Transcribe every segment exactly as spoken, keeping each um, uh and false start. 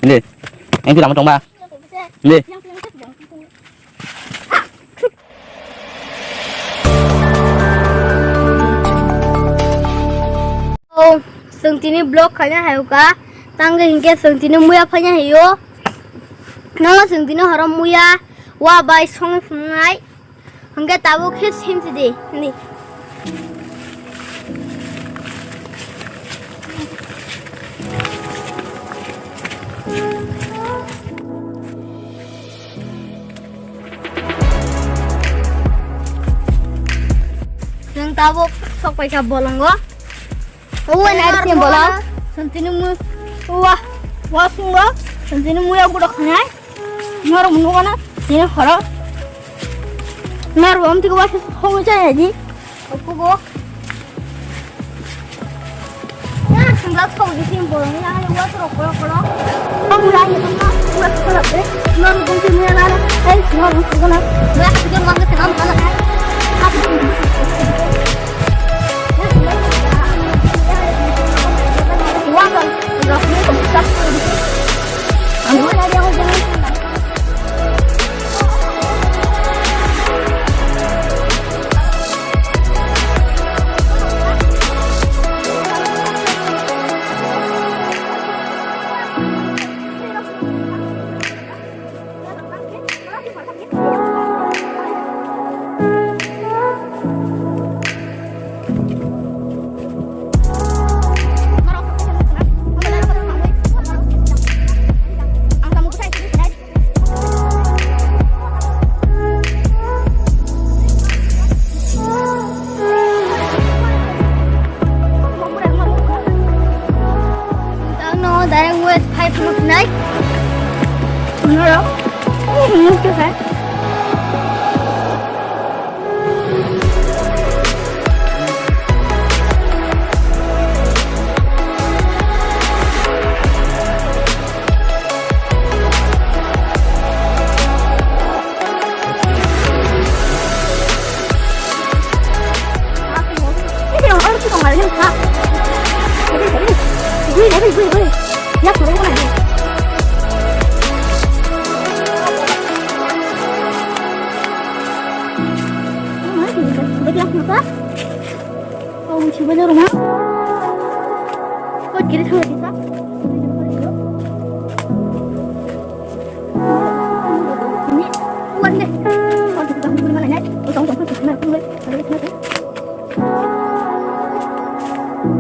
Hindi. Yang tu lama tong ba. Hindi. Oh, chwng tini vlog khaina hayo ka. Tangwi hinkhe chwng tini muya phaina hayo. Nangno chwng tini horo muya wa bai songwi phunuknai. Hwnkhe tabuk khe simsi di, ni. Chwng tabuk sok paikha bolongo. Uwa na ari bolong. Santini mu, uwa, uwa sungo. Santini muya gudo khanai. Norok munu gana, tini khoro. Norok bom tiko ba, hogo jaya di. Hogo. Ya, sungla thok di sini bolong, ya, ya, wa thok kolo kolo. Kamu lagi sama, wa thok kolo, eh, norok bom tiko muya lana, eh, norok bom tiko na. Wa thok kolo, wa thok kolo. Ang no, direct west five minute nai. Ano ro? Ano ro?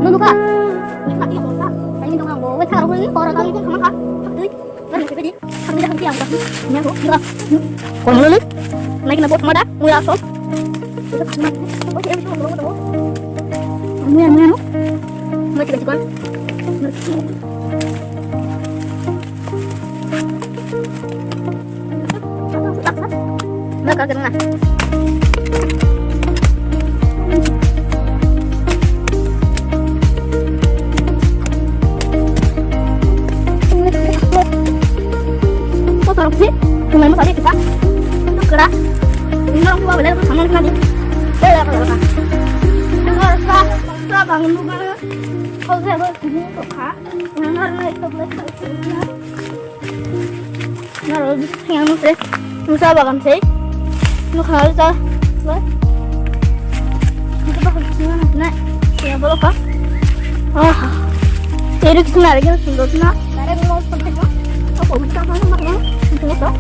Nunu ka? Ini ka tiga bosa. Ini dong ang bo. Wes harus ini orang kali itu sama kak. Hak tuh. Kan masih pedi. Hak dia hak dia. Ini aku. Kira. Kau mana lu? Naik kena bos mada. Muya asal. Muya muya no. Muya tiga tiga. Maka kena. Kotor sih, cuma mau tadi kita. Kera. Ini orang tua belajar sama sekali. Belajar apa? Kera, kera bangun rumah. Kau saya buat ini kok kak. Nang nang itu belajar. Naro yang nusre nusa bagan sei. Nukha sa ba. Itu bahan sini na. Ya bolo ka. Ah. Eri kisna lagi sundor na. Dare mo sundor mo. Apa bisa mana mana? Itu to.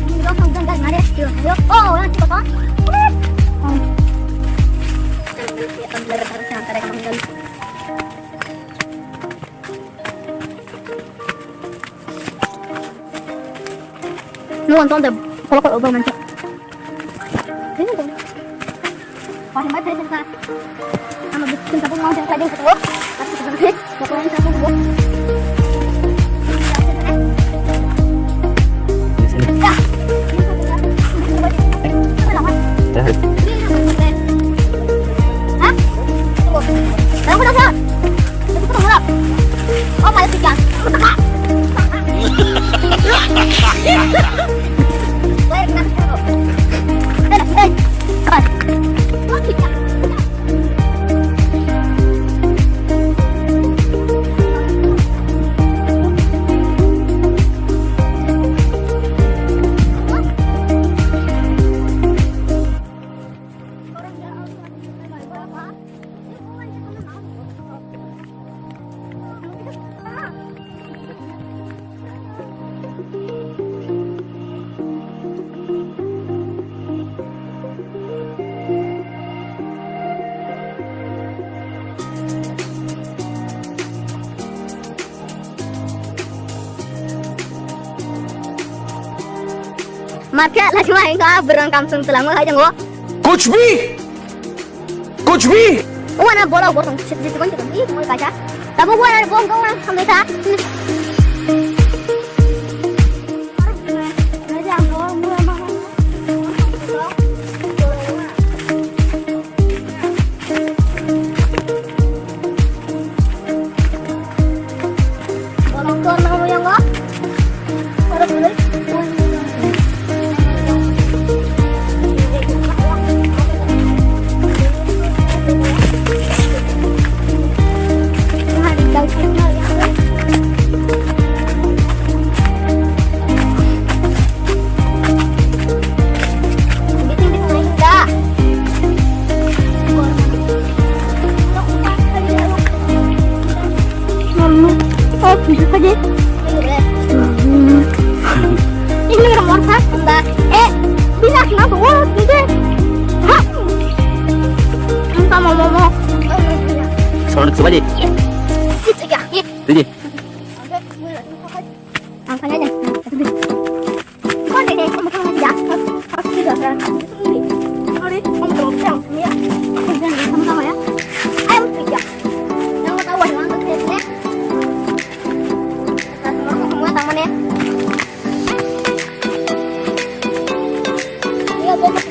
Ini lo sundor dan mare. Yo. Oh, yang itu to. Nuan tol de kolok kolok bang mancha. Pahin bai pahin ka. Ano bikin tapung mau jadi lagi ketua. Tapi sebenarnya mau pahin tapung bu. Ya. Hah? Tahu tak? Markhe lachima hingka berang kamsung selangma hai jango. Kuch bhi, kuch bhi. Wana bola botong sit sit kon sit ni mo kacha. Tabo wana bom kau nang sampai ta. Ini orang orang sah, eh, bisa kenapa orang gitu? Hah? Entah mau mau mau. Soalnya coba deh. Itu ya. Itu deh. Angkanya aja. Kau deh, kamu kamu aja. Harus juga kan. Sorry, kamu terlalu kencang, ya. Jangan sama-sama ya. Ayo kerja. Jangan ketawa, jangan kerja. Nah, semua semua tangan ya. Iya, betul.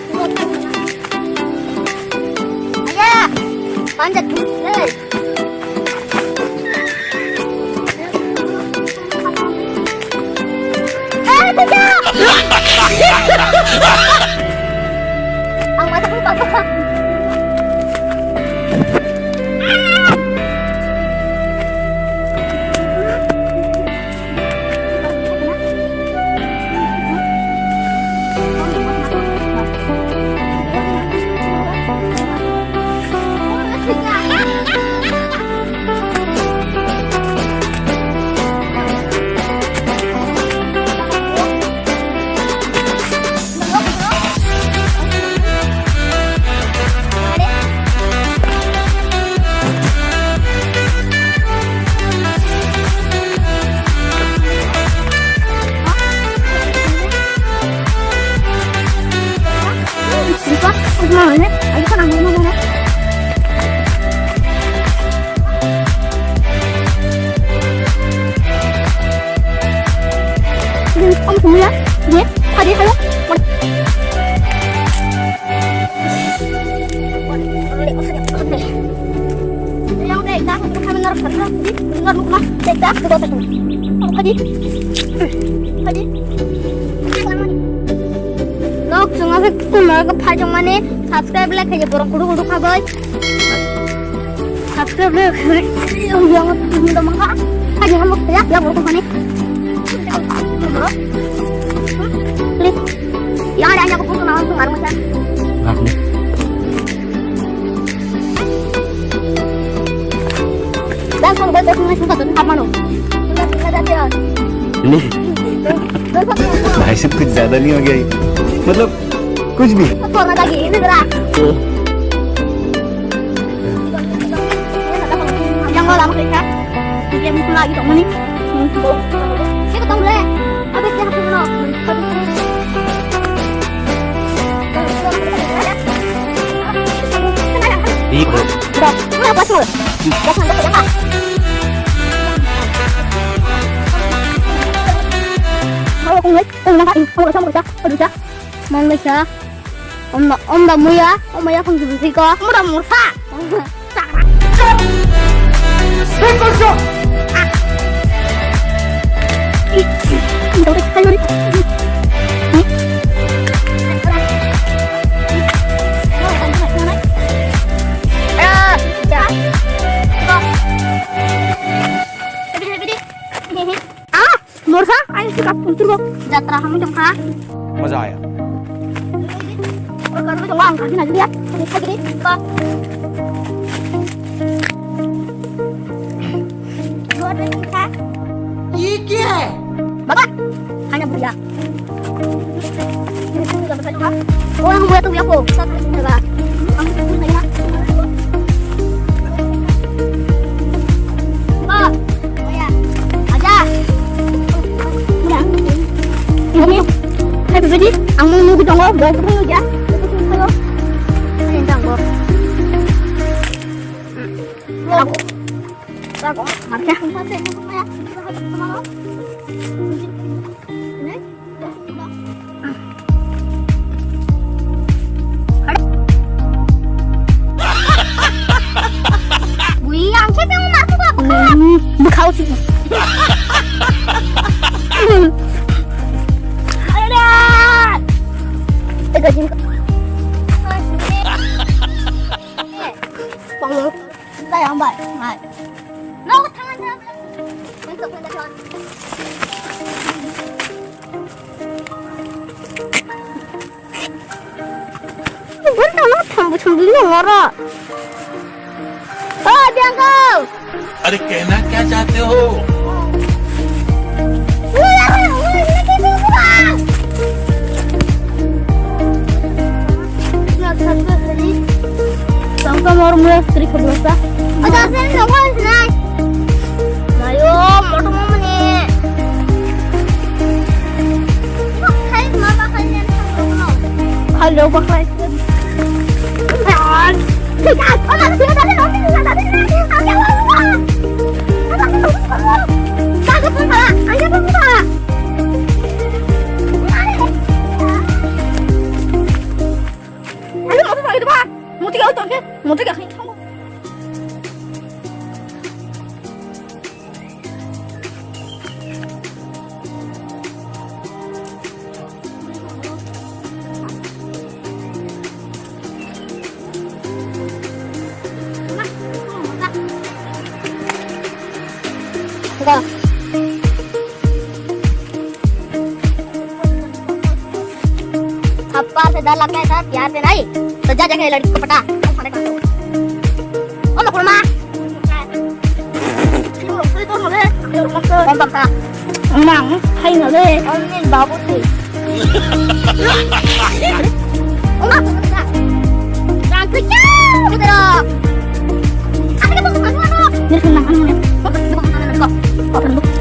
Iya, panjat dulu. Eh, tidak. Ang mata ko pa. Om sumuya, ye, hadi hayo. Hadi, hadi. Nok chunga se kumar ka phajong mane subscribe like khaye borok kudu kudu khabai. Subscribe le, yang tu muda mangka. Aja hamok ya, ya borok kani. Klik. Yang ada aja aku pun kenal tuh ngarang macam. Ngarang. Dan kalau buat aku ngasih satu apa no? Ini. भाई साहब कुछ ज्यादा नहीं हो गया ये? मतलब कुछ भी। Yang lama kita, dia mungkin lagi tak mau ni. Kita tahu deh. Habis dia hapus no. Ih, bro. Bro, kenapa sih? Jangan dekat dekat. Kalau aku ngeliat, aku ngeliat, aku rasa, aku rasa, aku rasa. Malaysia. Om da, om da muya, om ya phang jibisi ko. Mura mursa. Ah! Morsa, ayo sikap puntur bo. Jatra kami dong ha. Maza aya. Kami dong ang kami nanti ya. Kami lagi di. Ba. Dua dua kita. Iki. Baba, hanya buya. Orang buat tu aku. Aja. Ini. Hai, Bebe, di. Bok rw ya. Ini tang bok. Bok. Bok. Marka. Bui, ang khe temo ma khe ba bwkha. Bwkha o si. Ada. Tega jin. Pang. Bai, ang bai. Bai. No, thangan, thangan. Bukan tangan, thambu, thambu, ini ngora. Oh, Bianco. अरे कहना क्या चाहते हो? Tangka mor mula stri kebasa. Ada sen sama senai. Mayo, motor mama ni. Hai, mama kalian sama. Halo, baklai. थप्पड़ से डर लगता है सर, प्यार से नहीं। तो जा जाके लड़की को पटा। ओ मकुड़मा। Om baksa. Mang, hai na le. Om ni babu tu. Om baksa. Rang kerja, betul. Apa kita bukan mana? Ni senang anu. Bukan, bukan mana kok. Bukan, bukan.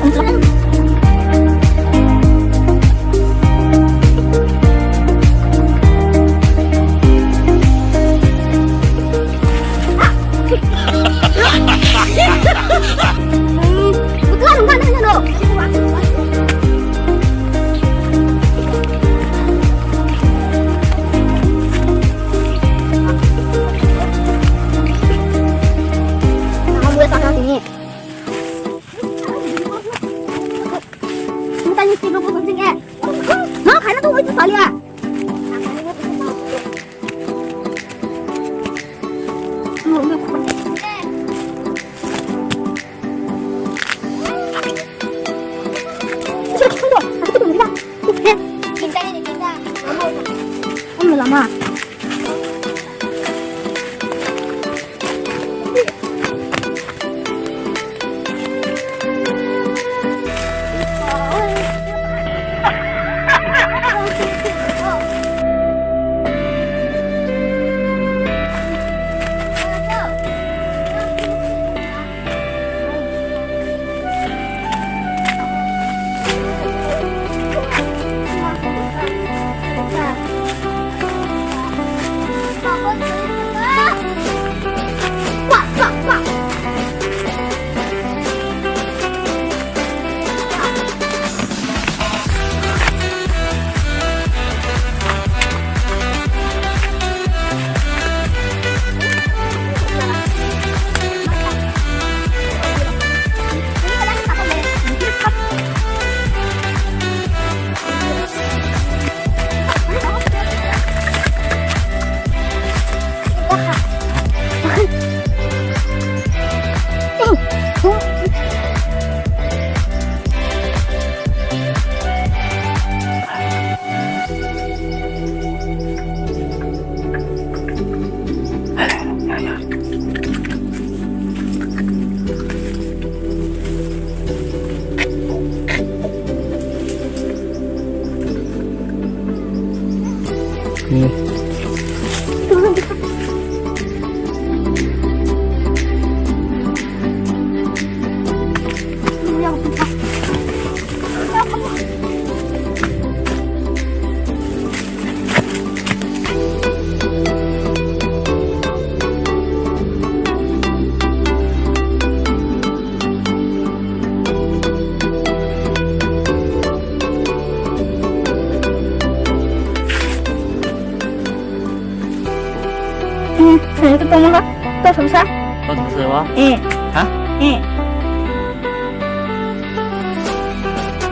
Sini tu tongla, to sumsa. To sumsa wa? Eh. Ha? Eh.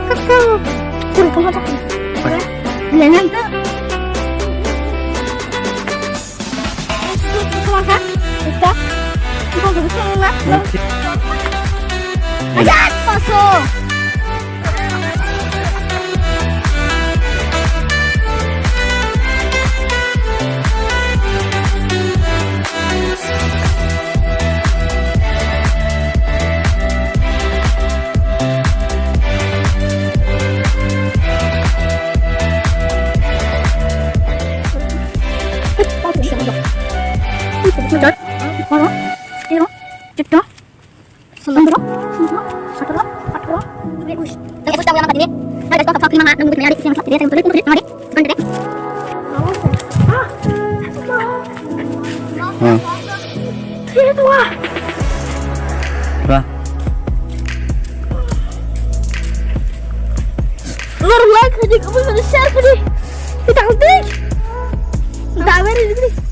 Kaka. Kuri kama tak. Apa? Lengan tu. Kama ha? Ita. Kau tu sumsa. Aja, paso. Chutto. Sundro, sundro, sotoro, atoro, kuri, uis. Nang epus tahu yang tadi ni? Nang epus tahu yang tadi ni? Nang epus tahu yang tadi ni? Nang epus tahu yang tadi ni? Nang epus tahu yang tadi ni? Hmm. Three, two, one. Wah. Lor like aja, kamu sudah share aja. Kita klik. Kita beri, beri.